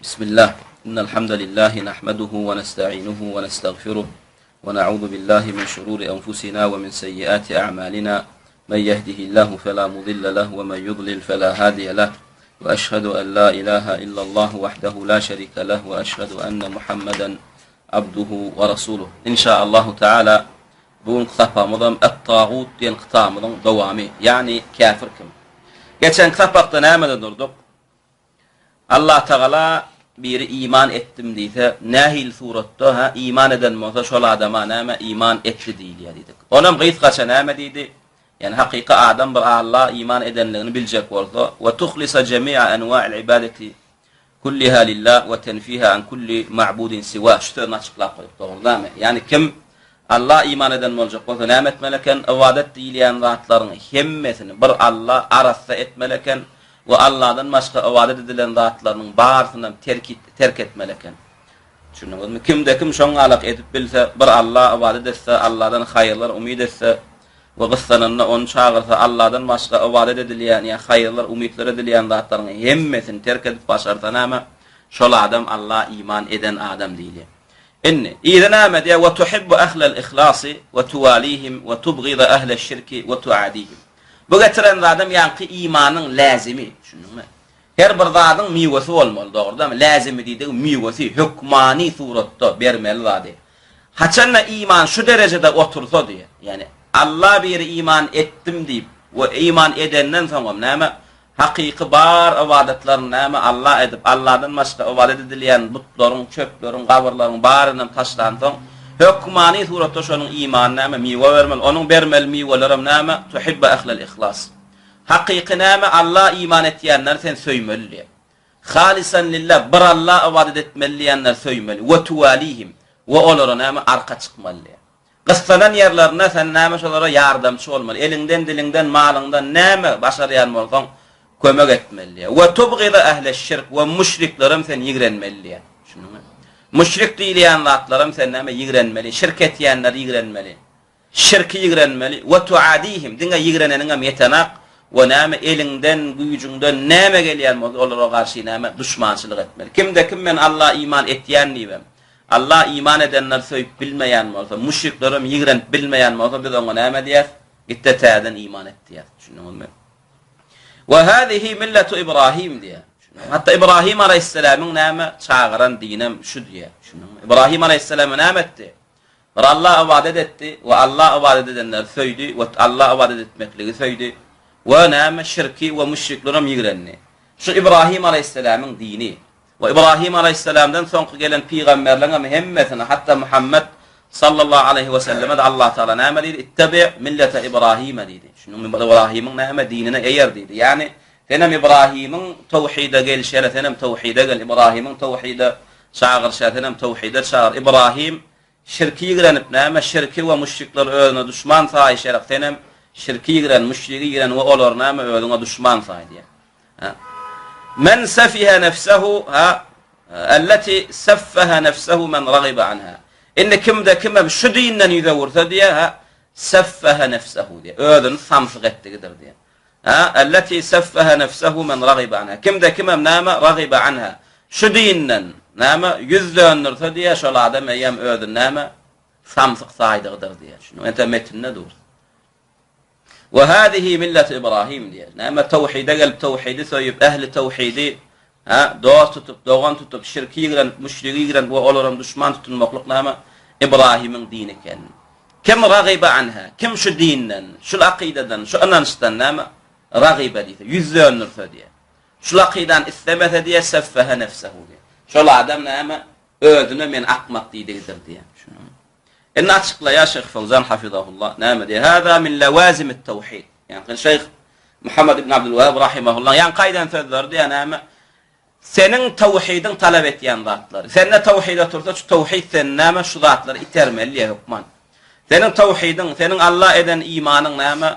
Bismillah. Innel hamdelillahi nahmeduhu we nestainuhu we nestagfiruh we na'udzu billahi min şururi enfusina we min seyyiati a'malina. Men yehdihillahu fela mudille leh we men yudlil fela hadiye leh. We eşhedü en la ilaha illallah wahdehu la şerike leh we eşhedü enne Muhammeden abduhu we rasuluh. Inşaallahu taala bu günki sapagymyzam Et-Tagut diýen kitabymyzyň dowamy, ýagny käfir kim? Geçenki sapakda nämede durduk? Allatagala biri iman etdim diýse, nähili suratda, hä, iman eden bolsa, şol adama näme, iman etdi diýilýär diýdik. Onam gysgaça näme diýdi? Ýagny hakyky adam bir Alla iman edenligini biljek bolsa, we tuhlisa jemi'a enwa'il ibadeti kulliha lillah we tenfiha an kulli ma'budin siwa şu sözüni açyklap goýduk, dogry dälmi? Ýagny kim Alla iman eden boljak bolsa näme etmeli eken? Ybadat diýilýän zatlaryň hemmesini bir Alla arassa etmeli eken we Alladan başga ybadat edilen zatlarynyň barysynam terk terk etmeli eken. Düşündiňizmi? Kimde kim şoň galak edip bilse, bir Alla ybadat etse, Alladan haýyrlar umyt etse we gyssananda ony çagyrsa, Alladan başga ybadat edilýän ýa haýyrlar umytlar edilýän zatlaryň hemmesini terk edip başarsa näme? Şol adam Alla iman eden adam diýilýär. Indi, yzy näme diýýär, Ve tuhibbu ehlel ihlasi ve tuwalihim ve tubgida ehleş şirki ve tuadihim. Bu getiren zadam ýaňky imanyň läzimi, düşündiňmi? Her bir zadyň miwesi bolmaly, dogry dälmi? Läzimi diýdigi miwesi, hökmany suratda bermeli zady. Haçanda iman şu derejede otursa diýýär, ýagny Alla biri iman etdim diýip we iman edenden soňam näme? Hakyky bar ybadatlaryny näme Alla edip, Alladan başga ybadat edilýän butlaryň, çöpleriň, gabyrlaryň barynam taşlansoň, hökmany suratda şonuň imany näme miwe bermeli, onuň bermeli miwelerem näme, tuhibbu ehlel ihlas. Hakyky näme Alla iman etýänleri sen söýmeli diýýär. Halisan lillah, bir Alla ybadat etmeli diýýänleri söýmeli, we tuwalihim, we olara näme arka çykmaly diýýär. Gyssanan ýerlerinde sen näme şolara ýardamçy bolmaly, eliňden, diliňden, malyňdan näme başarýan bolsaň kömek etmeli diýýär. We tubgida ehleş-şirk we müşriklerem sen ýigrenmeli diýýär. Düşündiňmi? Müşrik diýilýän zatlaram sen näme ýigrenmeli, şirk etýänleri ýigrenmeli. Şirki ýigrenmeli. We tuadihim diňe ýigreneniňem ýetenak we näme eliňden, güýjüňden näme gelýän bolsa olara garşy näme duşmançylyk etmeli. Kimde kim men Alla iman etýän diýibem Alla iman edenleri söýüp bilmeýän bolsa, müşriklerem ýigrenip bilmeýän bolsa, biz oňa näme diýýäs? Git-de täzeden iman et diýýäs. Düşündiňizmi? We hazihi milletu Ibrahim diýýär. Hatda Ibrahim aleýhissalamyň näme çagyran dinem şu diýýär. Düşündiňmi? Ibrahim aleýhissalama näme etdi? Bir Alla ybadat etdi we Alla ybadat edenleri söýdi we Alla ybadat etmekligi söýdi we näme şirki we müşriklerem ýigrendi. Şu Ibrahim aleýhissalamyň dini. We Ybrahym alaýhyssalamdan soňky gelen pygamberleriňem hemmesine, hatda Muhammet sallallahu aleýhi we selleme-de Allah Tagala näme diýdi? Ittebi' millete Ibrahime diýdi. Şunuň Ybrahymyň näme dinine eýer diýdi. Ýagny senem Ybrahymyň towhide gelşi ýaly senem towhide gel, Ybrahymyň towhide çagyryşy ýaly senem towhide çagyr. Ybrahym şirki ýigrenip näme şirki we müşrikleri özüne duşman saýyşy ýaly senem şirki ýigren, müşrigi ýigren we olary näme özüňe duşman saý diýýär. Men sefihe nefsehu ha elleti seffehe nefsehu men ragibe anha. Indi kimde kimem şu dinden ýüz öwürse diýe ha seffehe nefsehu diýe. Özüni samsyk etdigidir diýe. Ha elleti seffehe nefsehu men ragibe anha. Kimde kimem näme ragibe anha. Şu dinden näme ýüz döndürse diýe şol adam eýem özüni näme samsyk saýdygydyr diýe. Şunuň ente metinde dur. We hazihi milletu Ibrahim diýýär. Näme towhide gelip towhidi söýüp, ähli towhidi ha dost tutup, dogan tutup, şirki ýigrenip, müşrigi ýigrenip we olaram duşman tutunmaklyk näme Ibrahimiň dini eken. Kim ragyba anha, kim şu dinden, şul akydadan, şu ynançdan näme ragyba diýse, ýüz döndürse diýýär. Şul akydany islemese diýýär, seffehe nefsehu diýýär. Şol adam näme özüne men akmak diýdigidir diýýär. Indi açyklaýar Şeýh Fowzan hafizahullah näme diýýär? Hâzâ min lewâzimit tewhid. Ýagny Şeýh Muhammed ibn Abdülwehhab rahimahullah ýaňky aýdan sözleri diýýär näme? Seniň tewhidiň talap etýän zatlary. Sende tewhid otursa, şu tewhid seni näme şu zatlary itermeli diýýär hökman. Seniň tewhidiň, seniň Alla eden imanyň näme?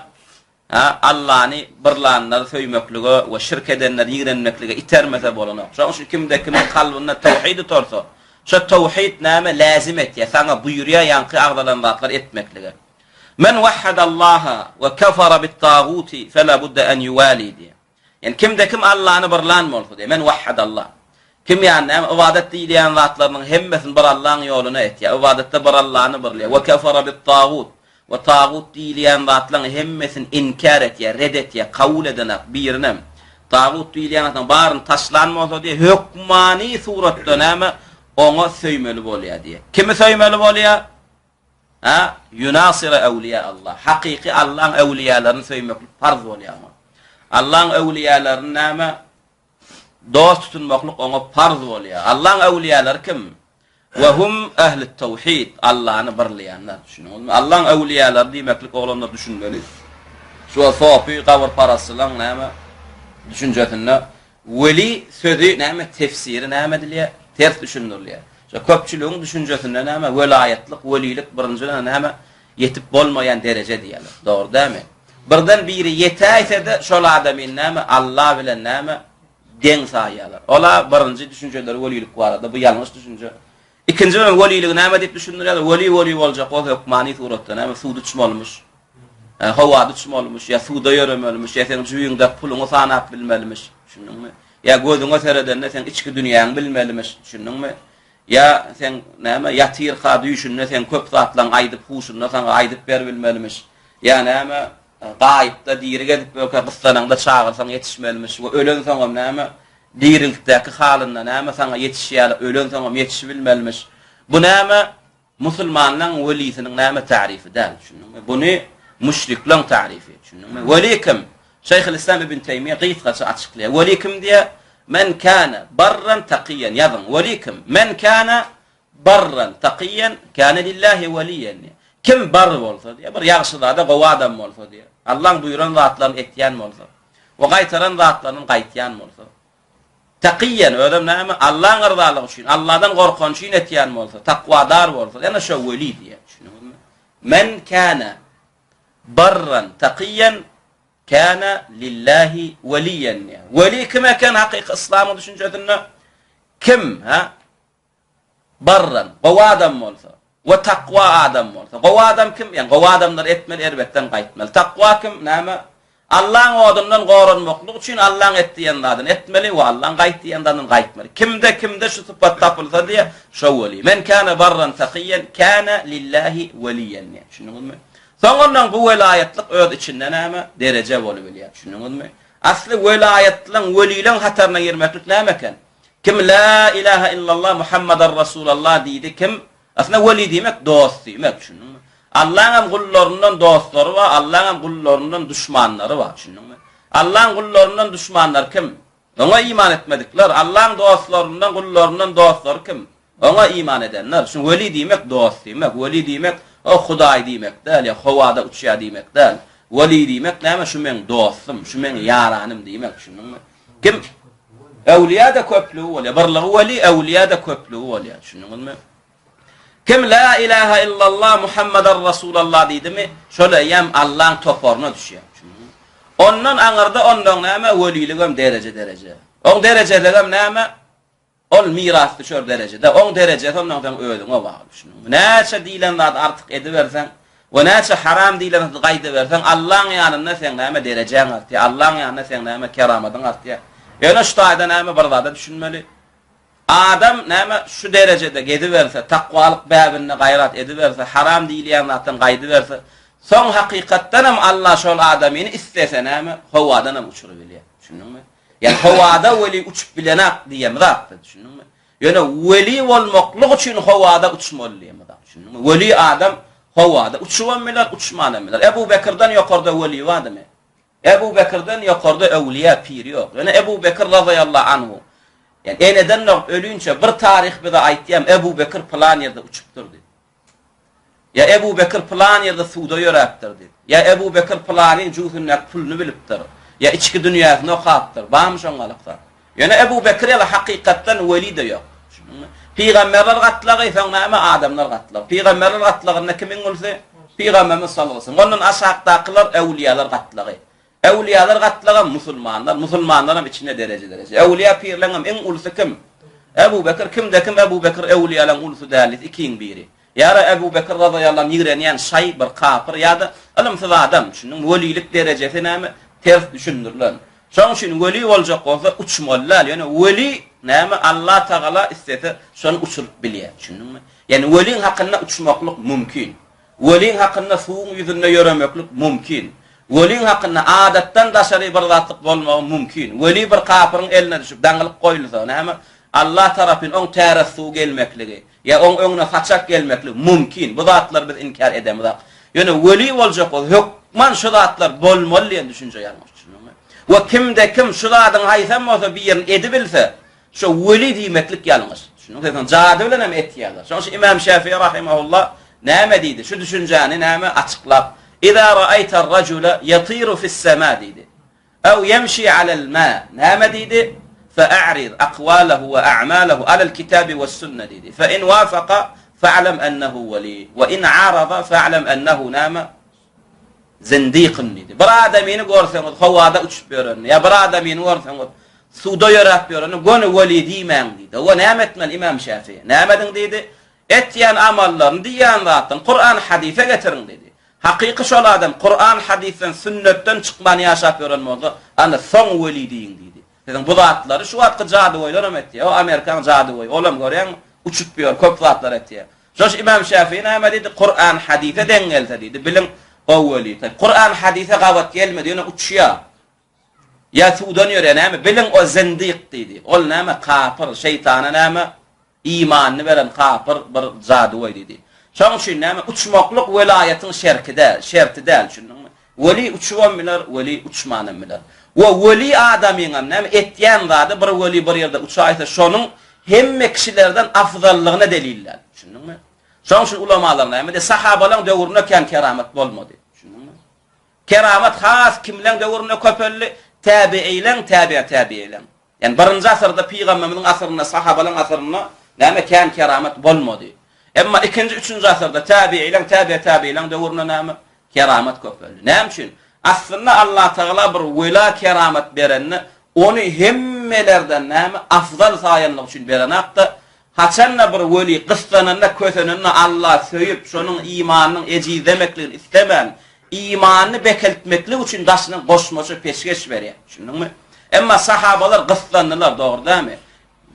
Hä, Allany birlanlary söýmeklige we şirk edenleri ýigrenmeklige itermese bolanok. Şonuň üçin kimde kimiň kalbynda towhid otursa, şo towhid näme läzim etýär, saňa buýurýar ýaňky agzalan zatlary etmeklige. Men wahhadallaha we kefara bit-taguti fela budde en yuwali diýýär. Ýagny kimde kim Allany birlan bolsa diýýär, men wahhadallah. Kim ýany näme ybadat diýilýän zatlarynyň hemmesini bir Allaň ýoluna etýär. Ybadatda bir Allany birleýär. We kefere bit-tagut. We tagut diýilýän zatlaryň hemmesini inkär etýär, red etýär, kabul edenak, birinem. Tagut diýilýän zatlaryň baryny taşlan bolsa diýýär, hökmany suratda näme oňa söýmeli bolýar diýýär. Kimi söýmeli bolýar? Ha, ýunasira öwliýa Allah. Hakyky Allaň öwliýalaryny söýmeklik parz bolýar oňa. Allaň öwliýalaryny näme? Dost tutunmaklyk oňa parz bolýar. Allaň öwliýalary kim? We hum ehli tawhid. Allany birleýänler. Düşündiňizmi? Allaň öwliýalary diýmeklik oglanlar düşünmeli. Şu sopy gabyrparastlaryň näme düşünjesinde Weli sözi näme tefsiri näme edilýär? Ters düşündirilýär. Şo köpçüligiň düşünjesinde näme welaýatlyk, welilik birinjiden näme ýetip bolmaýan dereje diýýärler. Dogry dälmi? Birden biri ýetäýse-de şol adamyny näme Alla bilen näme deň saýýarlar. Ola birinji düşünjeleri welilik barada bu ýalňyş düşünje. Ikinji bilen weliligi näme diýip düşündirýärler? Weli weli boljak bolsa hökmany suratda näme suwda uçmalymyş. Howada uçmalymyş, ýa suwda ýöremelimiş, ýa seň jübiňdäki puluňy sanap bilmelimiş. Düşündiňmi? Ýa gözüňe seredende seň içki dünýäňi bilmelimiş. Düşündiňmi? Ýa seň näme ýatyrka düýşünde seň köp zatlaryňy aýdyp huşunda saňa aýdyp beribilmelimiş. Ýa näme gaýypda diri gezip ýörkä gyssanaňda çagyrsaň ýetişmelimiş we ölensoňam näme dirilikdäki halynda näme saňa ýetişýärler ölensoňam ýetişibilmelimiş. Bu näme Musulmanlaň welisiniň näme tarifi däl, düşündiňmi? Buny müşrikleň tarifi, düşündiňmi? Weli kim? Şeýhülislam Ibn Teýmiýe gysgaça açyklaýar. Weli kim diýýär? Men kana barran takyýan ýazyň. Weli kim? Men kana barran takyýan kana lillahi weliýen diýýär. Kim bar bolsa diýýär, bir ýagşyzada gowy adam bolsa diýýär. Allaň buýran zatlaryny etýän bolsa we gaýtaran zatlaryndan gaýtýan bolsa. Takyýen, özem näme, Allaň yrzalygy üçin, Alladan gorkany üçin etýän bolsa, takwadar bolsa, ýene şo weli diýýär, düşündiňizmi? Men kana barran takyýen kana lillahi weliýen diýýär. Weli kim eken hakyky yslamyň düşünjesinde? Kim, ha? Barran, gowy adam bolsa, we takwa adam bolsa. Gowy adam kim? Ýagny gowy adamlar etmeli, erbetden gaýtmaly. Takwa kim? Näme? Allaň odundan goranmaklyk üçin Allaň et diýen zadyny etmeli we Allaň gaýt diýen zadyndan gaýtmaly. Kimde kimde şu sypat tapylsa diýe, şo weli. Men kana barran takyýen kana lillahi weliýen diýe. Düşündiňizmi? Soň ondan bu welaýatlyk öz içinde näme? Dereje bolubilýär. Düşündiňizmi? Asly welaýatlyň, welileň hataryna girmeklik näme eken? Kim La ilaha illallah Muhammadar Rasulallah diýdi kim? Aslynda weli diýmek dost diýmek, düşündiňmi? Allaň hem gullaryndan dostlary bar, Allaň hem gullaryndan duşmanlary bar, düşündiňmi? Allaň gullaryndan duşmanlar kim? Oňa iman etmedikler, Allaň dostlaryndan, gullaryndan dostlary kim? Oňa iman edenler. Şu weli diýmek dost diýmek. Weli diýmek o Hudaý diýmek däl, ýa howada uçýar diýmek däl. Weli diýmek näme? Şu meň dostum, şu meň ýaranym diýmek, düşündiňmi? Kim? Öwlüýä-de köplügi bolýar. Birligi weli, öwlüýä-de köplügi bolýar. Düşündiňizmi? Kim la ilaha illallah Muhammeder Rasulallah diýdimi, şol eýýäm Allaň toparyna düşýär. Düşündiňizmi? Ondan aňyrda ondan näme? Weliligem dereje-dereje. Oň derejeligem näme? Ol mirasdüşer derejede, oň derejesi ondan seň özüňe bagly, düşündiňmi? Näçe diýlen zady artyk ediberseň we näçe haram diýlen zady gaýdyberseň, Allaň ýanynda seň näme derejäň artýar, Allaň ýanynda seň näme keramadyň artýar. Ýöne şu taýda näme bir zada düşünmeli. Adam näme şu derejede geziberse, takwalyk bäbinde gaýrat ediberse, haram diýilýän zatdan gaýdyberse, soň hakykatdanam Alla şol adamyny islese näme, howadanam uçurybilýär. Düşündiňmi? Ýa howada weli uçup bilenak diýemizakda, düşündiňmi? Ýöne weli bolmaklyk üçin howada uçmaly diýemizak, düşündiňmi? Weli adam howada uçubam biler, uçmanam biler. Ebu Bekirden ýokarda weli bardymy? Ebu Bekirden ýokarda öwliýa pir ýok. Ýöne Ebu Bekir razyýallahu anhu, ýani eneden dogrup ölünçe bir taryh bize aýtýam, Ebu Bekir pylan ýerde uçupdyr diýip. Ýa Ebu Bekir pylan ýerde suwda ýöräpdir diýip. Ýa Ebu Bekir pylanyň jübüsindäki puluny bilipdir. Ýa içki dünýäsini okapdyr. Barmy şoňňalyk zat? Ýöne Ebu Bekir ýaly hakykatdan weli-de ýok. Düşündiňmi? Pygamberler gatlagy, soň näme? Adamlar gatlagy. Pygamberler gatlagynda kimiň ulusy? Pygamberimiz sallallahu aleyhi ve sellem. Ondan aşakdakylar öwlüýalar gatlagy. Öwlüýalar gatlagam musulmanlar, musulmanlaram içinde dereje-dereje. Öwlüýa pirleňem iň ulusy kim? Ebu Bekir, kimde-kim Ebu Bekir öwlüýalaň ulusy däl diýse, ikiň biri. Ýa-da Ebu Bekir razyýallahu anh ýigrenýän şaý bir kapyr ýa-da ylymsyz adam, düşündiňmi? Welilik derejesi näme? Ters düşündirilen. Şonuň üçin weli boljak bolsa uçmaly däl. Ýöne weli. näme Allah Tagala islese şony uçuryp bilýär. Düşündiňmi? Ýani weliň hakynda uçmaklyk mümkin. Weliň hakynda suwuň ýüzünde ýöremeklik mümkin. Weliň hakynda adatdan daşary bir zatlyk bolmagy mümkin. Weli bir kapyryň eline düşüp daňylyp goýulsa, näme Allah tarapyn oň täret suwy gelmekligi, Ýa oň öňüne saçak gelmekligi mümkin. Bu zatlary biz inkär edemizok. Ýöne weli boljak bolsa hökman şu zatlar bolmaly diýen düşünje ýalňyş düşündiňmi? We kimde kim şu zadyň haýsam bolsa birini edibilse, şo weli diýmeklik ýalňyş. Düşündiňmi? Sen jady bilen hem etýärler. Şonuň üçin Imam Şafii rahimehullah näme diýdi? Şu düşünjäni näme açyklap, Iza ra'aýta rajula yatiru fis-sema diýdi. Ew ýemşi alel ma, näme diýdi? Fe'a'rid akwalahu we a'malahu alel kitabi wes-sünne diýdi. Fe in wafaka fe'lem ennehu weli we in arada fe'lem ennehu näme? Zindikun diýdi. Bir adamyny görseňiz howada uçup ýörenini ýa bir adamyny görseňiz suwda ýöräp ýörenini göni weli diýmäň diýdi. Owa näme etmeli Imam Şafi? Näme ediň diýdi? Etýän amallaryny, diýýän zatlaryny Kuran hadise getiriň diýdi. Hakyky şol adam Kuran hadysdan, sünnetden çykman ýaşap ýören bolsa, ana soň weli diýiň diýdi. Siziň bu zatlary şu wagtky jadygöýlerem etýär. O Amerikan jadygöýi, olam görýäňmi, uçup ýör, köp zatlar etýär. Şoş Imam Şafii näme diýdi? Kuran hadise deň gelse diýdi, biliň o weli. Kuran hadise gabat gelmedi, ýöne uçýar. Ýa suwdan ýörýär näme? Biliň o zindik diýdi. Ol näme kapyr, şeýtana näme imanyny beren kapyr bir jadygöý diýdi. Şoň üçin näme uçmaklyk welaýatyň şerki däl, şerti däl düşündiňmi? Weli uçubam biler, weli uçmanam biler. We weli adamyňam näme etýän zady bir weli bir ýerde uçaýsa şonuň hemme kişilerden afzallygyna delil däl. Düşündiňmi? Şoň üçin ulamalar näme diýdi? Sahabalaryň döwründe kän keramat bolmady. Düşündiňmi? Keramat has kimleň döwründe köpeldi? Täbiileň, täbiä-täbiileň. Ýani birinji asyrda pygamberimiziň asyrynda, sahabalaň asyrynda näme kän keramat bolmady. Emma ikinji, üçünji asyrda täbiileň, täbiä-täbiileň döwründe näme keramat köpeldi. Näme üçin? Aslynda Allatagala bir wela keramat berende ony hemmelerden näme afzal saýanlygy üçin berenakda, Haçan-da bir weli gyssananda, kösenende Alla söýüp, şonuň imanynyň ejizlemekligini islemän, imanyny bekeltmeklik üçin daşyndan goşmaça peşgeş berýär. Düşündiňmi? Emma sahabalar gyssandylar, dogry dälmi?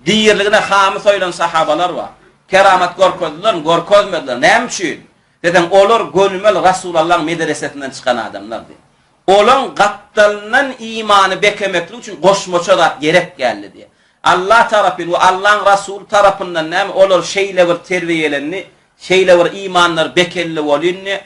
Diriligine hamy soýlan sahabalar bar. Keramat görkezdilermi? Görkezmediler. Näme üçin? Diýseň, olar gönümel Rasulallaň medresesinden çykan adamlardy. Olaň gapdalyndan imany bekemeklik üçin goşmaça zat gerek geldi diýýär. Allah tarapyn we Allaň Rasuly tarapyndan näme olar şeýle bir terbiýelendi, şeýle bir imanlary bekelli bolyndy,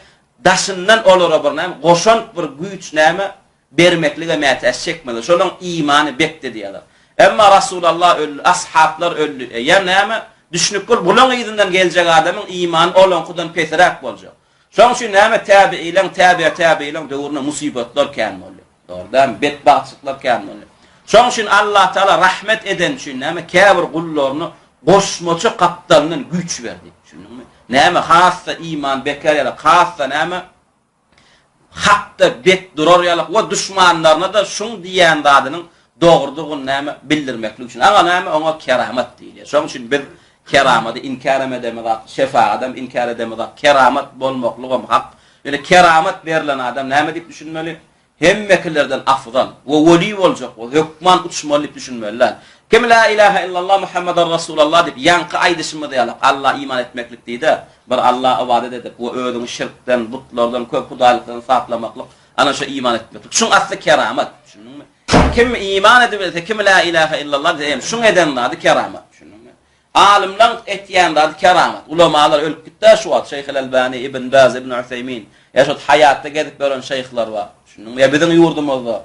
daşyndan olara bir näme goşant bir güýç näme bermeklige mätäç çekmediler. Şolaň imany bekdi diýýärler. Emma Rasulallah öldi, ashaplar öldi. Eýýäm näme düşnükli bulaň yzyndan geljek adamyň imany olaňkydan pesiräk boljak. Şoň üçin näme täbiileň, täbiä-täbiileň döwründe musybatlar kän boldy. Dogry dälmi? Betbagtçylyklar kän boldy. Şoň üçin Allatagala rahmet edeni üçin näme käbir gullaryna goşmaça gapdalyndan güýç berdi. Düşündiňmi? Näme has-da iman bekär ýaly, has-da näme hakda bek durar ýaly we duşmanlaryna-da şuň diýýän zadynyň dogrudygyny näme bildirmeklik üçin. Aňa näme oňa keramat diýilýär. Şoň üçin biz keramady inkärem edemizok, şefagadam inkär edemizok. Keramat bolmaklygam hak. Ýöne keramat berlen adam näme diýip düşünmeli? Hemmekilerden afzal we weli boljak bolsa hökman uçmaly diýip düşünmeli däl. Kim la ilaha illallah Muhammeden Rasulallah diýip ýaňky aýdyşymyz ýaly Alla iman etmeklik diýdi. Bir Alla ybadat edip we özüňi şirkden, butlardan, köp hudaýlykdan saplamaklyk ana şo iman etmeklik. Şuň asly keramat. Düşündiňmi? Kim iman edibilse, kim la ilaha illallah diýse, hem şuň eden zady keramat. Düşündiňmi? Alymlaň etýän zady keramat. Ulamalar ölüp gitdi şu wagt. Şeýh El-Albani, Ibn Baz, Ibn Useýmin. Ýa şu haýatda gezip ýören şeýhler bar. Düşündiňmi? Ýa biziň ýurdumyzda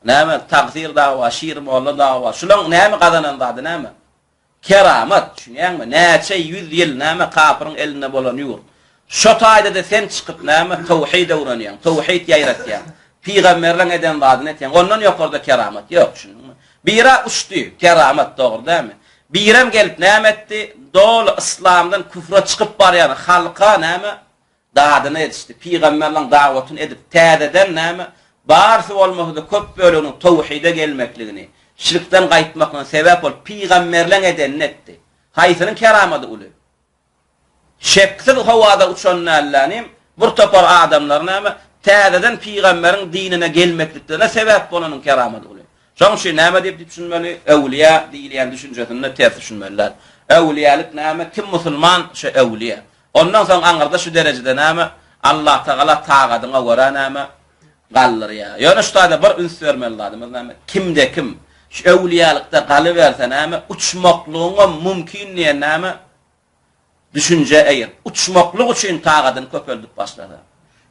näme Tagsyr dagy bar, Şir molla dagy bar. Şulaň näme gazanan zady näme? Keramat, düşünýäňmi? Näçe ýüz ýyl näme kapyryň elinde bolan ýurt. Şo taýda-da sen çykyp näme towhid öwrenýäň, towhid ýaýratýaň. Pygamberleň eden zadyny etýäň. Ondan ýokarda keramat ýok, düşündiňmi? Bira uçdy, keramat, dogry dälmi? Birem gelip näme etdi? Doly yslamdan küfre çykyp barýan halka näme Dadyna ýetişdi. Pygamberleň dawatyny edip, täzeden näme, barysy bolmasa-da köp böleginiň towhide gelmekligini, şirkden gaýtmaklygyna sebäp bolup, pygamberleň edenini etdi. Haýsynyň keramady uly? Şeksiz howada uçan dällänim, bir topar adamlar näme, täzeden pygamberiň dinine gelmekliklerine sebäp bolanyň keramady uly. Şoň üçin näme diýip düşünmeli? Öwlüýä diýilýän düşünjesinde ters düşünmeli däl. Öwlüýälik näme? Kim musulman, şo öwlüýä. Ondan soň aňyrda şu derejede näme? Allatagala tagadyňa görä näme? Galdyrýar. Ýöne şu taýda bir üns bermeli zadymyz näme? Kimde-kim şu öwlüýälikde galyberse näme? Uçmaklygyňam mümkin diýen näme? Düşünjä eýerip, uçmaklyk üçin tagadyny köpeldip başlasa,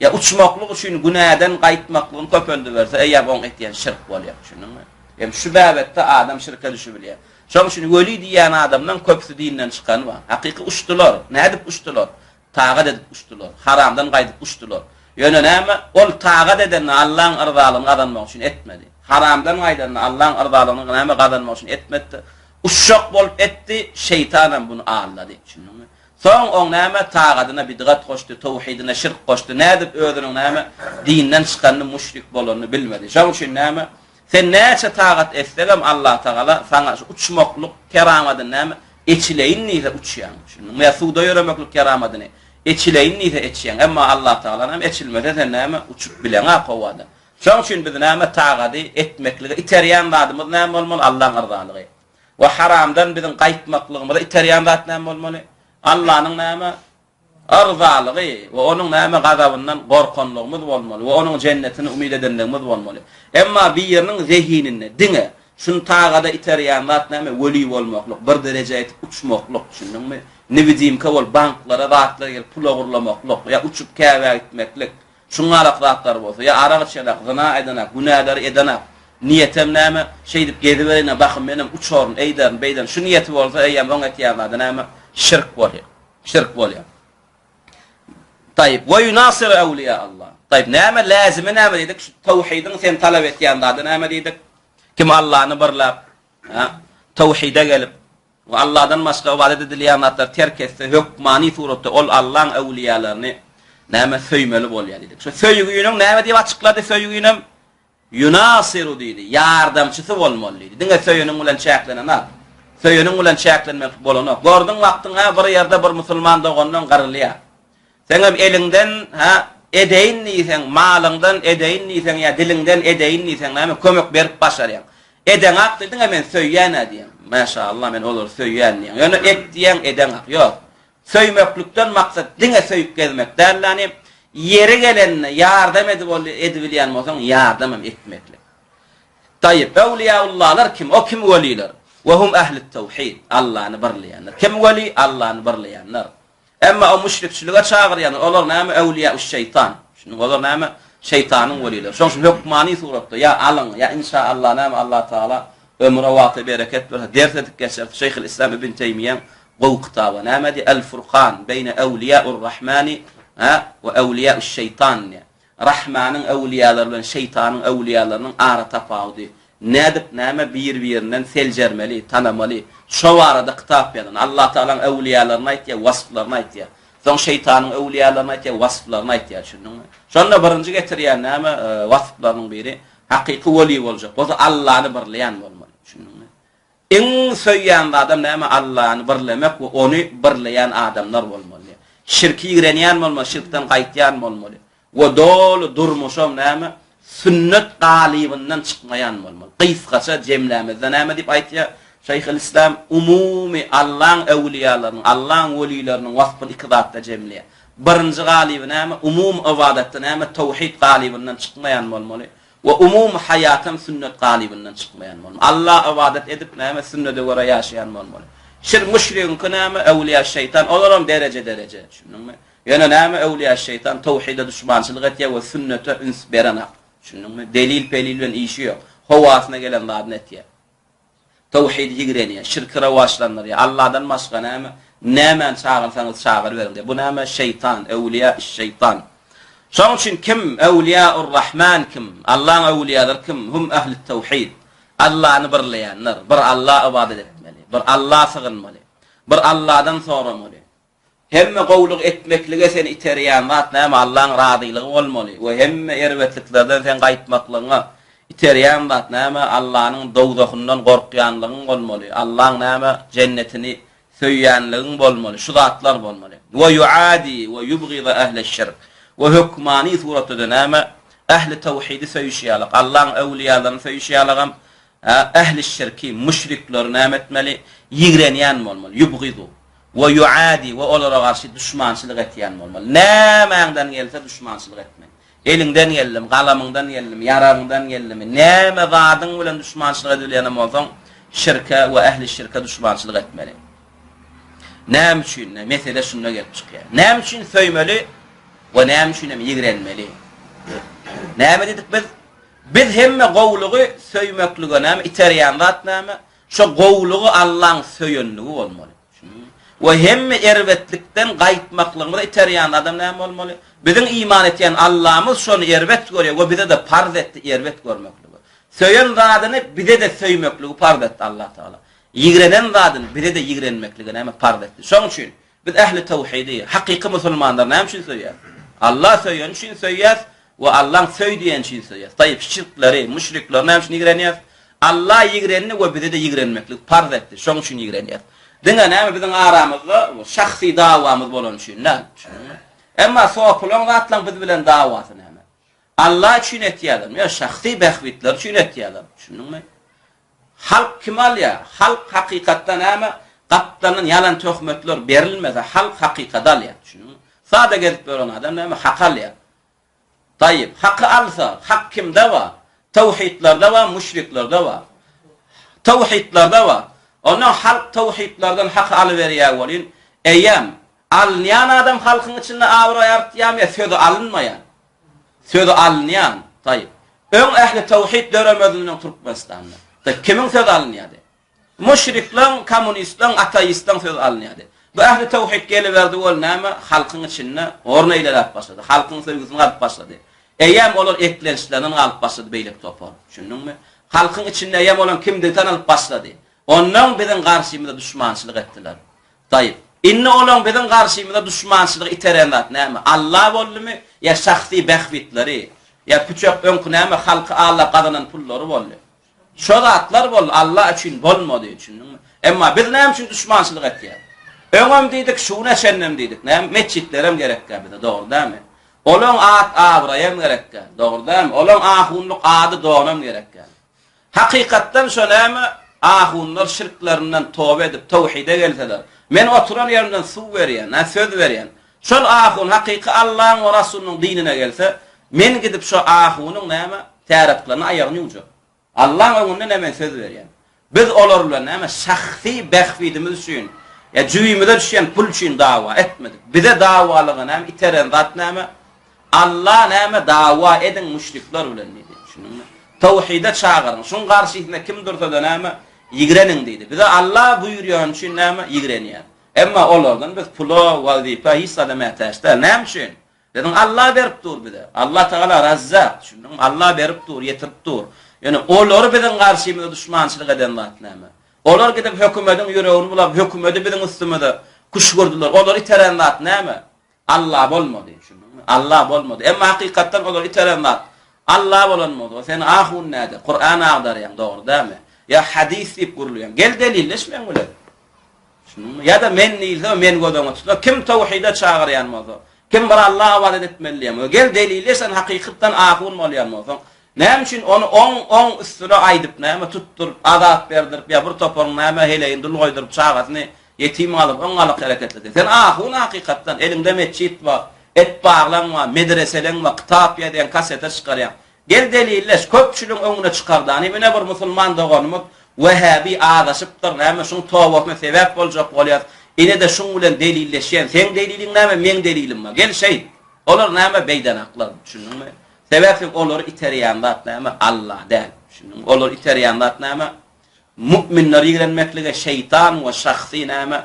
ýa uçmaklyk üçin günäden gaýtmaklygyny köpeldiberse, eýýäm oň etýän şirk bolýar. Düşündiňmi? Hem şu bäbetde adam şirke düşübilýär. Şonuň üçin weli diýýän adamlaň köpüsi dinden çykany bar. Hakyky uçdular. Nädip uçdular? Tagat edip uçdular. Haramdan gaýdyp uçdular. Ýöne näme? Ol tagat edende Allaň yrzalygyny gazanmak üçin etmedi. Haramdan gaýdanda Allaň yrzalygyny näme gazanmak üçin etmedi. Uçjak bolup etdi, şeýtanam buny aldady. Düşündiňmi? Soň oň näme, tagadyna bidgat goşdy, towhidine şirk goşdy, nädip özüniň näme, dinden çykanyny, müşrik bolanyny bilmedi. Şoň üçin näme, sen näçe tagat etsegem Allatagala saňa şu uçmaklyk keramadyny näme, eçileýin diýse uçýaň. Düşündiňmi? Ýa suwda ýöremeklik keramadyny eçileýin diýse eçýäň. Emma Allatagala näme, eçilmese sen näme, uçup bileňak howada. Şoň üçin bizi näme tagady etmeklige iterýän zadymyz näme bolmaly? Allaň yrzalygy. We haramdan biziň gaýtmaklygymyza iterýän zat näme bolmaly? Allanyň näme? Yrzalygy we onuň näme gazabyndan gorkanlygymyz bolmaly we onuň jennetini umyt edenligimiz bolmaly. Emma biriniň zehininde diňe şuny tagada iterýän zat näme? Weli bolmaklyk, bir derejä ýetip uçmaklyk, düşündiňmi? Newidimka bolup banklara zatlar gelip pul ogurlamaklyk ýa uçup Käbä gitmeklik. Şuňňalak zatlar bolsa, ýa arak içenak, zyna edenak, günäleri edenak, niýetem näme, şeýdip gezibereýin-ä, bahym menem uçaryn, eýderin, beýderin, şu niýeti bolsa, eýýäm oň etýän zady näme? Şirk bolýar. Şirk bolýar. Taýyp, we ýunasiru awliýa Allah. Taýyp, näme läzimi näme diýdik? Şu tawhidiň sen talap etýän zady näme diýdik? Kim Allany birläp, ha, tawhide gelip, We Allahdan başga ybadat edilýän zatlary terk etse, hökmany suratda ol Allaň öwlüýälerini näme söýmeli bolýar diýdik. Şu söýgüniň näme diýip açyklady söýginem? Ýunasiru diýdi, ýardamçysy bolmaly diýdi. Diňe söýeniň bilen çäklenenak. Söýeniň bilen çäklenmek bolanok. Gördüň wagtyň hä bir ýerde bir musulman dogandan gyrylýar. Seňem eliňden hä edeýin diýseň, malyňdan edeýin diýseň ýa diliňden edeýin diýseň näme kömek berip başarýaň. Edeňak diýdiňä men söýýän-ä diýýäň. Mäşallah men olary söýýän diýýäň. Ýöne et diýýäň edeňak. Ýok. Söýmeklikden maksat diňe söýüp gezmek däl ýani ýeri gelende ýardam edip ol edibilýän bolsaň ýardamam etmeklik. Taýyp, öwliýaullalar kim? O kim weliler? We hum ehlit tawhid. Allany birleýänler. Kim weli? Allany birleýänler. Emma o müşrikçilige çagyrýanlar, olar näme, öwliýäuş-şeýtan. Düşündiňmi? Olar näme? Şeýtanyň welileri. Şonuň üçin hökmany suratda ýa alyň, ýa inşa Allah näme Allah Tagala ömre wagta bereket berse, ders edip geçeris. Şeýhül Islam Ibn Teýmiýäň gowy kitaby. Näme diýýär? El-Furkan beýne öwliýäur-Rahmani we öwliýäuş-şeýtan diýýär. Rahmanyň öwlüýalary bilen şeýtanyň öwlüýalarynyň ara tapawudy. Nädip näme bir-birinden seljermeli, tanamaly. Şo barada kitap ýazan. Allatagalaň öwlüýalaryny aýtýar, wasplaryny aýtýar. Soň şeýtanyň öwlüýalaryny aýtýar, wasplaryny aýtýar, düşündiňmi? Şonda birinji getirýän näme wasplarynyň biri hakyky weli boljak bolsa Allany birleýän bolmaly, düşündiňmi? Iň söýýän zadam näme Allany birlemek we ony birleýän adamlar bolmaly. Şirki ýigrenýän bolmaly, şirkden gaýtýan bolmaly. We doly durmuşam näme sünnet galybyndan çykmaýan bolmaly. Gysgaça jemlämizde näme diýip aýtýar Şeýhülislam umumy Allaň öwlüýalarynyň, Allaň welileriniň waspyny iki zatda jemleýär. Birinji galyby näme umumy ybadatda näme towhid galybyndan çykmaýan bolmaly. We umumy haýatam sünnet galybyndan çykmaýan bolmaly. Alla ybadat edip näme sünnede görä ýaşaýan bolmaly. Şir müşrigiňki näme öwlüýä şeýtan olaram dereje dereje düşündiňmi? Ýöne näme öwlüýä şeýtan towhide duşmançylyk etýär we sünnete üns berenak düşündiňmi? Delil pelil bilen işi ýok. Howasyna gelen zadyny etýär. Towhidi ýigrenýär, şirki rowaçlandyrýar. Alladan başga näme, nämäni çagyrsaňyz çagyryberiň diýýär. Bu näme? Şeýtan, öwlüýä-üş-şeýtan. Şonuň üçin kim öwlüýä-ur-Rahman kim? Allaň öwlüýalary kim? Hum ähli-towhid. Allany birleýänler. Bir Alla ybadat etmeli. Bir Alla sygynmaly. Bir Alladan soramaly. Hemme gowulygy etmeklige seni iterýän zat näme? Allaň razylygy bolmaly we hemme erbetliklerden seň gaýtmaklygyňa iterýän zat näme? Allanyň dowzahyndan gorkýanlygyň bolmaly, Allaň näme? Jennetini söýýänligiň bolmaly, şu zatlar bolmaly. We ýuadi we ýubgyza ähleş-şirk. We hökmany suratda-da näme? Ähli tawhidi söýüşi ýalak, Allaň öwlüýalaryny söýüşi ýalagam, Ähli şirki, müşrikleri näme etmeli? Ýigrenýän bolmaly, ýubgyzu, we ýuadi, we olara garşy duşmançylyk etýän bolmaly. Nämäňden gelse duşmançylyk etmeli. Eliňden geldimi, galamyňdan geldimi, ýaragyňdan geldimi, näme zadyň bilen duşmançylyk edibilýänem bolsaň, şirke we ähli şirke duşmançylyk etmeli. Näme üçin? Mesele şunda gelip çykýar. Näme üçin söýmeli we näme üçin hem ýigrenmeli? Näme diýdik biz? Biz hemme gowulygy söýmeklige näme iterýän zat näme? Şo gowulygy Allaň söýenligi bolmaly. We hemme erbetlikden gaýtmaklygymyza iterýän zadam näme bolmaly? Biziň iman etýän Allamyz şony erbet görýär we bize-de parz etdi erbet görmekligi. Söýen zadyny bize-de söýmekligi parz etdi Allah Tagala. Ýigrenen zadyny bize-de ýigrenmekligi näme parz etdi. Şoň üçin Biz ähli tawhidi, hakyky musulmanlar näme üçin söýýäs? Allah söýeni üçin söýýäs we Allaň söý diýeni üçin söýýäs. Taýyp, şirkleri, müşrikleri näme üçin ýigrenýäs? Allah ýigrendi we bize-de ýigrenmeklik parz etdi. Şoň üçin ýigrenýäs. Diňe näme biziň aramyzda şahsy dawamyz bolany üçin däl. Emma sopulaň zatlaň biz bilen dawasy näme? Allah üçin etýärlermi ýa şahsy bähbitleri üçin etýärler? Düşündiňmi? Halk kimi alýar? Halk hakykatda näme? Gapdaldan ýalan töhmetler berilmese, halk hakykady alýar. Düşündiňmi? Sada gezip ýören adam näme? Haky alýar. Taýyp, haky alsa, hak kimde bar? Tawhidlerde bar, müşriklerde bar. Tawhidlerde bar. Ondan halk tawhidlerden haky alyberýär welin, eýýäm alynýan adam halkyň içinde abraý artýarmy ýa sözi alynmaýan? Sözi alynýan, taýyp. Öň ähli tawhid döremezinden öň Türkmenistanda. Taýyp, kimiň sözi alynýardy? Müşrikleň, kommunistleň, ateistleň sözi alynýardy. Bu ähli tawhid geliberdi ol näme? Halkyň içinde orun eýleläp başlady. Halkyň söýgüsini gazyp başlady. Eýýäm olar eklençlerinden galyp başlady beýleki topar. Düşündiňmi? Halkyň içinde eýýäm olaň kimdigi tanalyp başlady. Onnoň biziň garşymyza duşmançylyk etdiler. Taýyp. Indi olaň biziň garşymyza duşmançylygy iteren zat näme? Alla boldumy ýa şahsy bähbitleri, ýa püçek öňki näme halky aldap gazanan pullary boldy? Şo zatlar boldy, Alla üçin bolmady, düşündiňmi? Emma biz näme üçin duşmançylyk etýäs? Öňem diýdik, şu güne çenlem diýdik, näme metjitlerem gerekkä bize, dogry dälmi? Olaň at-abraýam gerekkä, dogry dälmi? Olaň ahunlyk ady-donam gerekkä. Hakykatdan şo näme, ahunlar şirklerinden toba edip, towhide gelseler, men oturan ýerimden suw berýän, hä, söz berýän. Şol ahun hakyky Allaň we Rasulynyň dinine gelse, men gidip şo ahunyň näme, täret kylanda aýagyny ýuwjak. Allaň öňünde-ne men söz berýän. Biz olar bilen näme, şahsy bähbidimiz üçin, ýa jübimize düşýän pul üçin dawa etmedik. Bize dawalyga näme iteren zat näme? Alla näme dawa ediň müşrikler bilen diýdi. Düşündiňmi? Tawhide çagyryň. Şuň garşysynda kim dursa-da näme? Ýigreniň diýdi. Bize Alla buýurýany üçin näme? Ýigrenýäs. Emma olardan biz pula, wazipä hiç zada mätäç däl. Näme üçin? Biziň Alla berip dur bize. Allah Tagala Razzak. Düşündiňmi? Alla berip dur, ýetirip dur. Ýöne olary biziň garşymyza duşmançylyk eden zat näme? Olar gidip hökümediň ýüregini bulap, hökümedi biziň üstümize küşgürdiler. Olary iteren zat näme? Alla bolmady, düşündiňmi? Alla bolmady. Emma hakykatdan olary iteren zat Alla bolan bolsa, sen ahun näde? Kuran agdarýaň, dogry dälmi? Ýa hadys diýip gürleýäň. Gel delilleş meň bilen. Düşündiňmi? Ýa-da men diýilse, men göz öňüne tutsa, kim tawhide çagyrýan bolsa, kim bir Alla ybadat etmeli diýen bolsa, gel delilleş sen hakykatdan ahun bolýan bolsaň, Näme üçin ony oň oň üstüne aýdyp näme tutduryp azap berdirip ýa bir toparyň näme heleýini dul goýduryp çagasyny ýetim galyp oň galyk hereketledi. Sen ahun hakykatdan eliňde metjit bar, et baglaň bar, medreseleň bar, kitap ýazýaň, kasete çykarýaň. Gel delilleş, köpçüligiň öňüne çykar dany ine bir musulman doganymyz wähäbi azaşypdyr näme şuň tobasyna sebäp boljak bolýas inede şuň bilen delilleşýän seň deliliň näme meň delilim bar gel şeýt. Olar näme beýdenaklar düşündiňmi? Sebäp sen olary iterýän zat näme? Alla däl. Düşündiňmi? Olary iterýän zat näme? Mu'minleri ýigrenmeklige şeýtan we şahsy näme?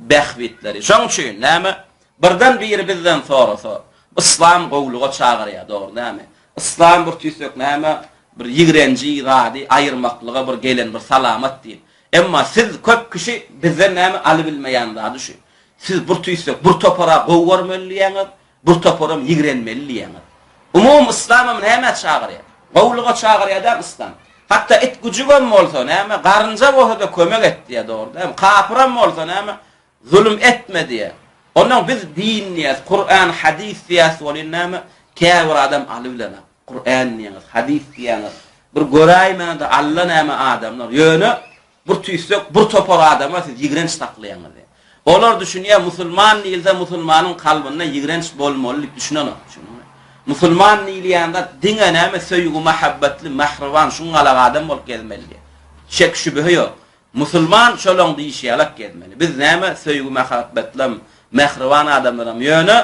Bähbitleri. Şoň üçin näme? Birden biri bizden sorasa, Yslam gowulyga çagyrýar, dogry dälmi? Yslam bir tüýsek näme? Bir ýigrenji zady aýyrmaklyga bir gelen bir salamat diýip. Emma siz köp kişi bizden näme alybilmeýän zady şu. Siz bir tüýsek bir topara gowy görmeli diýýäňiz, bir toparam ýigrenmeli diýýäňiz. Umumy yslamam nämä çagyrýar? Gowulyga çagyrýar däl yslam. Hatda it güjügem bolsa näme, garynja bolsa-da kömek et diýýär, dogry dälmi? Kapyram bolsa näme, zulum etme diýýär. Onnoň biz din diýýäs, Kuran, hadys diýýäs welin näme, käbir adam alybilenok. Kuran diýýäňiz, hadys diýýäňiz. Bir göräýmäne-de Alla näme adamlar. Ýöne bir tüýsek bir topar adama siz ýigrenç saklaýaňyz diýýär. Olar düşünýär, musulman diýilse musulmanyň kalbynda ýigrenç bolmaly diýip düşünenok. Düşündiňmi? Musulman diýilýän zat diňe näme söýgi-mahabbatly, mähriban, şuňňalak adam bolup gezmeli diýýär. Şek-şübhe ýok. Musulman şolaň diýşi ýalak gezmeli. Biz näme söýgi-mahabbatlym, mähriban adamlaram ýöne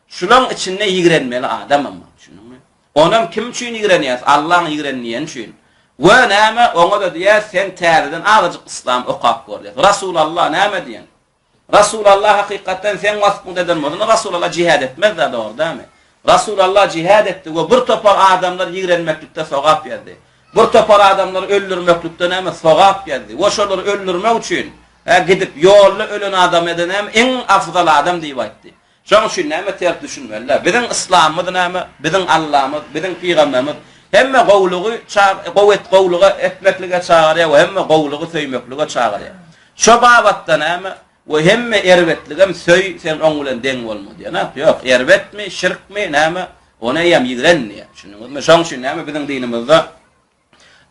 şulaň içinde ýigrenmeli adamam bar. Düşündiňmi? Onam kim üçin ýigrenýäs? Allaň ýigren diýeni üçin. We näme, oňa-da diýýäs, sen täzeden azajyk yslam okap gör diýýäs. Rasulalla näme diýen? Rasulalla hakykatdan seň waspyňda eden bolsa, Rasulalla jihad etmez-dä, dogry dälmi? Rasulalla jihad etdi we bir topar adamlar ýigrenmeklikde sogap ýazdy. Bir topar adamlary öldürmeklikde näme sogap ýazdy we şolary öldürmek üçin, hä, gidip ýolda ölen adamy-da näme iň afzal adam diýip aýtdy. Şoň üçin näme ters düşünmeli-dä. Biziň yslamymyz näme, biziň Allamyz, biziň pygamberimiz hemme gowulygy gowy et gowulyga etmeklige çagyrýar we hemme gowulygy söýmeklige çagyrýar. Şo babatda näme we hemme erbetligem söý sen oň bilen deň bolma diýen-ak. Ýok, erbetmi, şirkmi, näme, ony eýýäm ýigren diýýär. Düşündiňizmi? Şoň üçin näme biziň dinimizde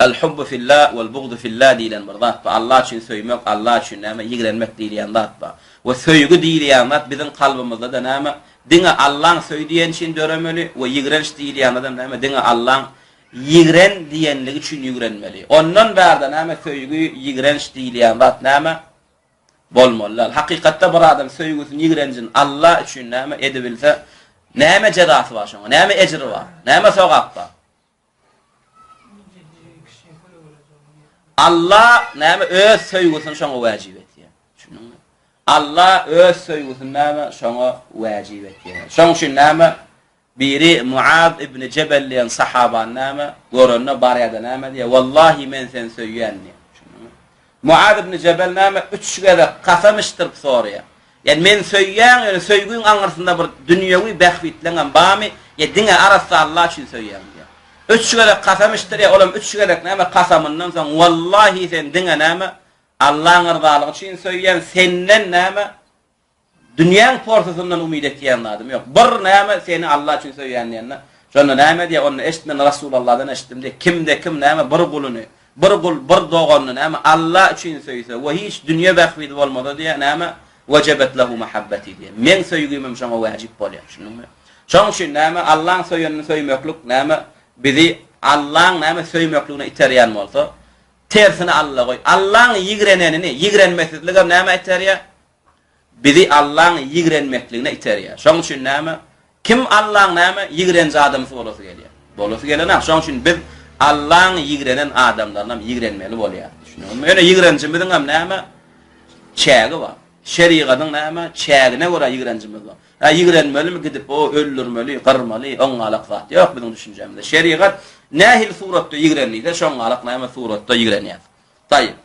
El-hubbu fillah wal-bugdu fillah diýlen bir zat bar. Allah üçin söýmek, Allah üçin näme, ýigrenmek diýilýän zat bar. We söýgi diýilýän zat biziň kalbymyzda-da näme, diňe Allaň söý diýeni üçin döremeli we ýigrenç diýilýän zadam näme, diňe Allaň ýigren diýenligi üçin ýigrenmeli. Ondan bärde näme, söýgi, ýigrenç diýilýän zat näme, bolmaly däl. Hakykatda bir adam söýgüsini, ýigrenjini Allah üçin näme edibilse, näme jezasy bar şoňa, näme ejri bar, näme sogap bar? Allah näme öz söýgüsini şoňa wajyp etýär. Düşündiňmi? Allah öz söýgüsini näme şoňa wajyp etýär. Şoň üçin näme biri Muaz ibn Jebel diýen sahabany näme görende barýada näme diýýär? Wallahi men seni söýýän diýýär. Düşündiňmi? Muaz ibn Jebel näme üç gezek kasam içdirip soraýar. Ýani meni söýýäň, ýöne söýgüň aňyrsynda bir dünýewi bähbitleňem barmy, ýa diňe arassa Allah üçin söýýäňmi diýýär. Üç gezek kasam içdirýär, olam üç gezek näme kasamyndan soň wallahi sen diňe näme Allaň yrzalygy üçin söýýän, senden näme dünýäň porsasyndan umyt etýän zadym ýok. Bir näme seni Allah üçin söýýän diýende, şonda näme diýýär, onda eşit men Rasulalladan eşitdim diýýär, kimde kim näme bir guluny Bir gul bir doganyny näme Alla üçin söýse we hiç dünýe bähbidi bolmasa diýýär, näme wejebet lehu mahabbeti diýýär. Meň söýgimem şoňa wäjip bolýar. Düşündiňmi? Şoň üçin näme Allaň söýenini söýmeklik näme bizi Allaň näme söýmekligine iterýän bolsa, tersini Alla goý. Allaň ýigrenenini, ýigrenmesizligem nämä iterýär? Bizi Allaň ýigrenmekligine iterýär. Şoň üçin näme? Kim Allaň näme ýigrenji adamsy bolasy gelýär? Bolasy gelenok. Şoň üçin biz Allaň ýigrenen adamlarynam ýigrenmeli bolýarys. Düşündiňizmi? Ýöne ýigrenjimiziňem näme? Çägi bar. Şerigatyň näme? Çägine görä ýigrenjimiz bar. Hä, ýigrenmelimi gidip, o öldürmeli, gyrmaly, oňňalak zat ýok biziň düşünjämizde. Şerigat nähili suratda ýigren diýse, şoňňalak näme suratda ýigrenýäs. Taýyp.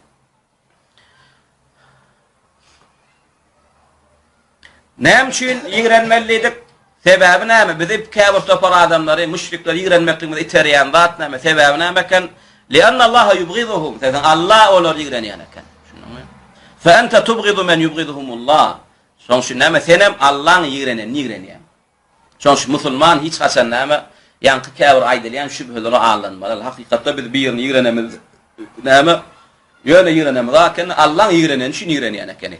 Näme üçin ýigrenmeli diýdik? Sebäbi näme? Bizi käbir topar adamlary, müşrikleri ýigrenmekligimize iterýän zat näme? Sebäbi näme eken? Liannallaha yubghizuhum. Sebäbi Allah olary ýigrenýän eken. Düşündiňmi? Fa ente tubghizu men yubghizuhumullah. Şonuň üçin näme? Senem Allaň ýigrenenini ýigrenýäň. Şonuň üçin musulman hiç haçan näme, ýaňky käbir aýdylýan şübhelere aldanmaly. Hakykatda biz birini ýigrenemiz näme, ýöne ýigrenemiz eken, Allaň ýigreneni üçin ýigrenýän ekeni.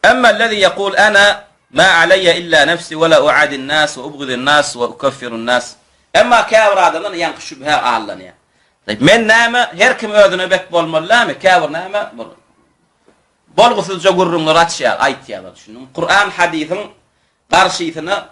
Emma lezi ýekul ana ma aleýe illa nefsi we la uadin nas we ubgidin nas we ukeffirun nas. Emma käbir adamlar ýaňky şübhä aldanýar. Men näme, her kim özüne bek bolmaly dälmi? Käbir näme, bir bolgusyzja gürrüňleri açýar, aýtýarlar. Düşündiňmi? Kuran hadysyň Garşysyna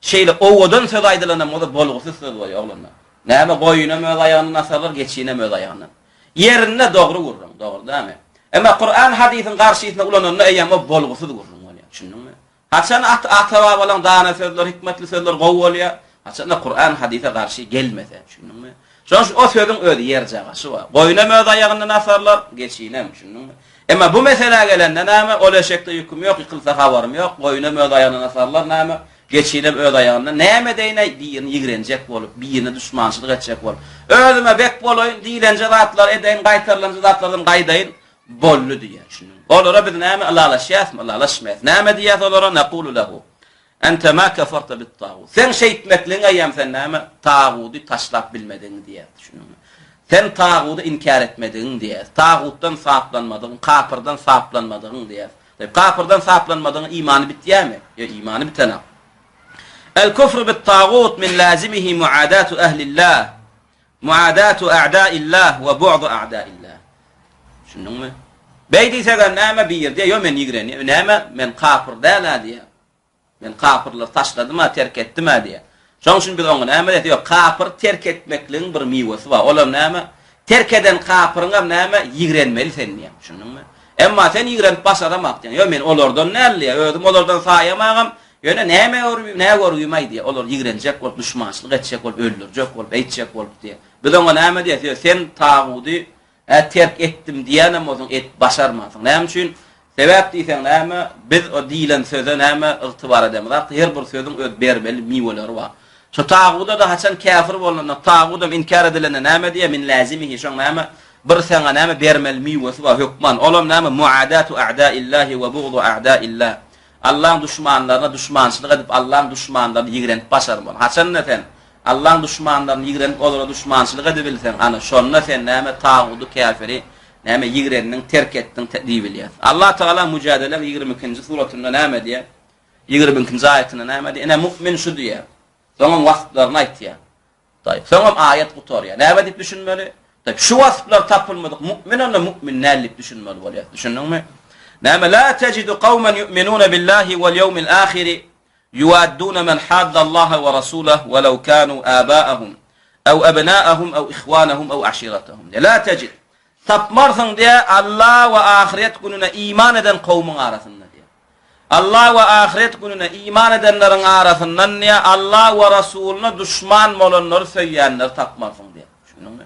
şeýle owadan söz aýdylanam bolsa bolgusyz söz bolýar oglanlar. Näme goýunam öz aýagyndan asarlar, geçinem öz aýagyndan. Ýerinde dogry gürrüň, dogry dälmi? Emma Kuran hadysyň garşysyna ulananda eýýäm o bolgusyz gürrüň bolýar. Düşündiňmi? Haçan ata-babalaň dana sözleri, hikmetli sözleri gowy bolýar? Haçanda Kuran hadysa garşy gelmese, düşündiňmi? Şonuň üçin o sözüň öz ýerjagaşy bar. Goýunam öz aýagyndan asarlar, geçinem, düşündiňmi? Emma bu meselä gelende näme, ol eşekde ýüküm ýok, ýykylsa habarym ýok, goýunam öz aýagyndan asarlar, näme, geçinem öz aýagyndan, näme edeýin-äý, birini ýigrenjek bolup, birine duşmançylyk etjek bolup, özüme bek bolaýyn, diýlenje zatlary edeýin, gaýtarylanja zatlardan gaýdaýyn, boldy diýýär, düşündiňmi? Olara biz näme, ylalaşýasmy, ylalaşmaýas. Näme diýýäs olara, Nekulu lehu. Ente ma keferte bit-tagut. Seň şeýtmekligiň eýýäm sen näme, tagudy taşlap bilmedigiňi diýýär, düşündiňmi? Sen tagudy inkär etmedigiň diýýäs. Tagutdan saplanmadygyň, kapyrdan saplanmadygyň diýýäs. Kapyrdan saplanmadygyň imany bitýärmi? Ýok, imany bitenak. El kufru bit tagut min lazimihi muadatu ehlillah, muadatu a'daillah we bu'du a'daillah. Düşündiňmi? Beý diýsegem näme bir diýýär, ýok men ýigrenýän, näme men kapyr däl-ä diýýär. Men kapyrlary taşladym-a, terk etdim-ä diýýär. Şonuň üçin biz oňa näme diýýäs? Ýok, kapyry terk etmekligiň bir miwesi bar. Olam näme? Terk eden kapyryňam näme? Ýigrenmeli sen diýýär. Düşündiňmi? Emma sen ýigrenip başaramak diýýär. Ýok, men olardan däl diýýär. Özüm olardan saýamagam. Ýöne näme görgüm, nä görgüm-aý diýýär. Olar ýigrenjek bolup, duşmançylyk etjek bolup, öldürjek bolup, eýtjek bolup diýýär. Biz oňa näme diýýäs? Ýok, sen tagudy Hä, terk etdim diýýänem bolsaň, edip başarmansyň. Näme üçin? Sebäp diýseň näme, biz o diýlen söze näme ygtybar edemizok. Her bir sözüň öz bermeli miweleri bar. Şo taguda-da haçan käfir bolnanda, tagudam inkär edilende näme diýýär, min läzimihi, şoň näme, bir saňa näme bermeli miwesi bar hökman. Olam näme, muadatu a'daillahi we bugdu a'daillah. Allaň duşmanlaryna duşmançylyk edip, Allaň duşmanlaryny ýigrenip başarmaly. Haçanda sen Allaň duşmanlaryny ýigrenip olara duşmançylyk edibilseň, ana, şonda sen näme tagudy, käfiri, näme ýigrendiň, terk etdiň diýibilýär. Allah Tagala Müjadeleň 22-nji suratynda näme diýýär? 22-nji aýatynda näme diýýär? Ine, mu'min şu diýýär. Soňam wasplaryny aýtýar. Taýyp. Soňam aýat gutarýar. Näme diýip düşünmeli? Taýyp. Şu wasplar tapylmadyk mu'min onda mu'min däl diýip düşünmeli bolýar. Düşündiňmi? Näme? La tejidu kawmen yu'minuna billahi wal ýewmil ahiri Yuwadduna men haddallaha we rasulah welew kanu abaahum ew ebnaahum ew ihwanahum ew aşiratahum. La tejid. Tapmarsyň diýe Alla we ahyret gününe iman eden kowmuň arasynda diýe. Alla we ahyret gününe iman edenleriň arasyndan diýe Alla we Rasulyna duşman bolanlary söýýänleri tapmarsyň diýe. Düşündiňmi?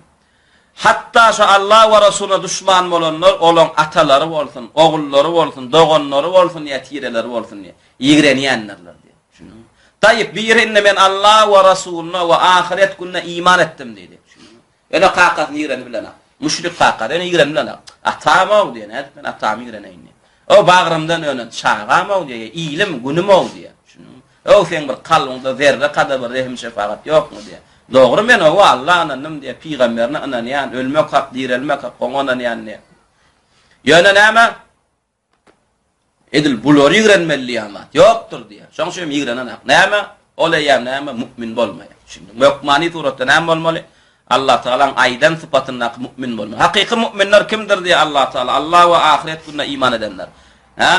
Hatda şo Alla we Rasulyna duşman bolanlar olaň atalary bolsun, ogullary bolsun, doganlary bolsun ýa tireleri bolsun diýe. Ýigrenýändirler diýýär. Düşündiňmi? Taýyp, biri indi men Alla we Rasulyna we ahyret gününe iman etdim diýdi. Düşündiňmi? Ýöne kakasyny ýigreni bilenok. Müşrik kakasy ýöne ýigreni bilenok. Atam-ow diýýär, nädip men atamy ýigreneýin diýýär. O bagrymdan önen çagam-ow diýýär, ilim, günüm-ow diýýär. Düşündiňmi? Ow seň bir kalbyňda zerre kadar bir rehim-şepagat ýokmy diýýär. Dogry men owa Alla ynandym diýýär, pygamberine ynanýan, ölmek hak, direlmek hak, oňa ynanýan diýýär. Ýöne näme? Edil bulary ýigrenmeli diýen zat ýokdur diýýär. Şonuň üçin hem ýigrenenak. Näme? Ol eýýäm näme? Mu'min bolmaýar. Şimdi hökmany suratda näme bolmaly? Allah Tagalaň aýdan sypatyndaky mu'min bolmaly. Hakyky mu'minler kimdir diýýär Allah Tagala. Allah we ahyret gününe iman edenler. Hä?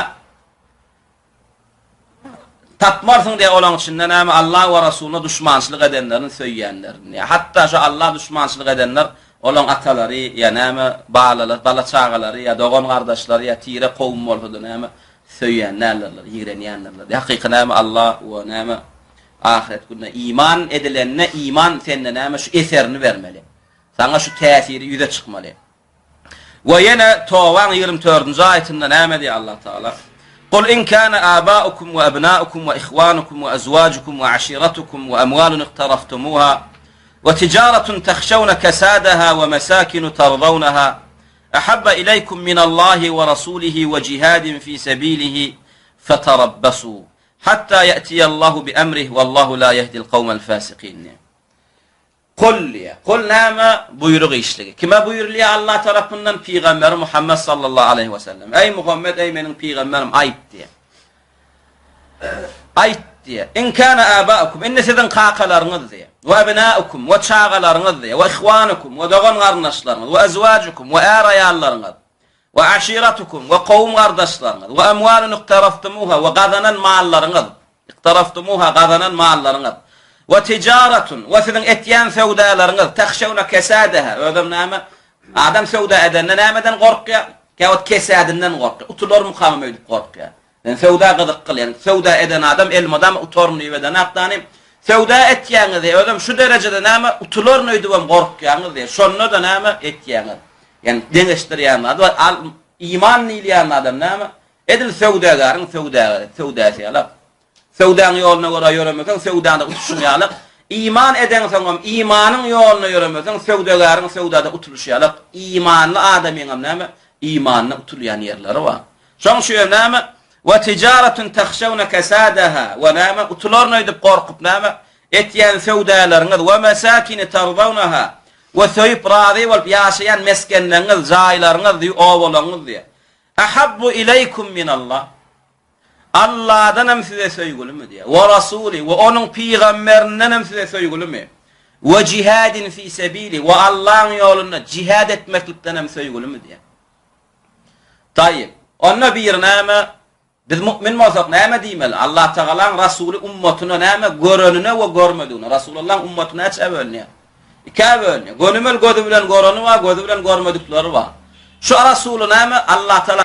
Tapmarsyň diýýär olaň içinde näme Allah we Rasulyna duşmançylyk edenlerini söýýänlerini diýýär. Hatda şo Allah duşmançylyk edenler olaň atalary ýa näme balalar, bala çagalary ýa dogan gardaşlary ýa tire kowum bolsada näme söýýän däldirler, ýigrenýändirler. Hakyky näme Allah we näme ahyret gününe iman edilende iman sende näme şu eserini bermeli. Saňa şu täsiri ýüze çykmaly. We ýene Tobaň 24-nji aýatynda näme diýýär Allah Taala? Kul in kana abaukum we abnaukum we ihwanukum we azwajukum we aşiratukum we amwalun iqtaraftumuha we tijaratun tahşawna kasadaha we masakinu tardawnaha ahabba ilaykum min Allahi we rasulihi we jihadin fi sabilihi fatarabbasu hatta ya'tiyallahu bi emrihi wallahu la yehdil kawmel fasikin. Kul diýýär. Kul näme? Buýruk işligi. Kime buýrulýar Allah tarapyndan? Pygamberi Muhammet sallallahu aleýhi we sellem. Eý Muhammet, eý meniň pygamberim, aýt diýýär. Aýt diýýär. In kana abaukum, indi siziň kakalaryňyz diýýär. We abnaukum, we çagalaryňyz diýýär. We ihwanukum, we dogan garyndaşlaryňyz, we azwajukum, we är-aýallaryňyz. We aşiratukum, we kowum gardaşlaryňyz, we amwalun iqtaraftumuha, we gazanan mallaryňyz, iqtaraftumuha, gazanan mallaryňyz, we tijaratun, we siziň etýän söwdalaryňyz, tahşewne kesadeha, özem näme, adam söwda edende nämeden gorkýar? Käwagt kesädinden gorkýar, utularmykamam öýdüp gorkýar. Men söwda gyzykly, ýagny söwda eden adam elmydama utaryn diýip edenak dany. Söwda etýäňiz diýýär, özem şu derejede näme utularyn öýdübem gorkýaňyz diýýär. Şonda-da näme etýäňiz? Ýagny deňeşdirýän zady bar. Al iman diýilýän adam näme? Edil söwdagäriň söwdagäri, söwdasy ýalak. Söwdaň ýoluna görä ýöremeseň, söwdada utuşyň ýalak. Iman edeňsoňam imanyň ýoluna ýöremeseň, söwdagäriň söwdada utulyşy ýalak. Imanly adamyňam näme? Imanda utulýan ýerleri bar. Şoň üçin näme? We tijaratun tahşawna kasadaha we näme? Utularyn öýdüp gorkup näme? Etýän söwdalaryňyz we mesakini tardawnaha. We söýüp razy bolup ýaşaýan mesgenleriňiz, jaýlaryňyz diýýär, obalaryňyz diýýär. Ahabbu ileýkum minallah. Allahdan hem size söýgülimi diýýär. We rasuli we onuň pygamberinden hem size söýgülimi? We jihadin fi sebili we Allahyň ýolunda jihad etmeklikden hem söýgülimi diýýär. Taýyp. Onda biri näme? Biz mu'min bolsak näme diýmeli? Allah Tagalaň Rasuly ummatyna näme görenine we görmedigine. Rasulullahyň ummaty näçä bölünýär? Ikä bölünýär. Gönümel gözi bilen göreni bar, gözi bilen görmedikleri bar. Şu Rasuly näme? Allah Tagala.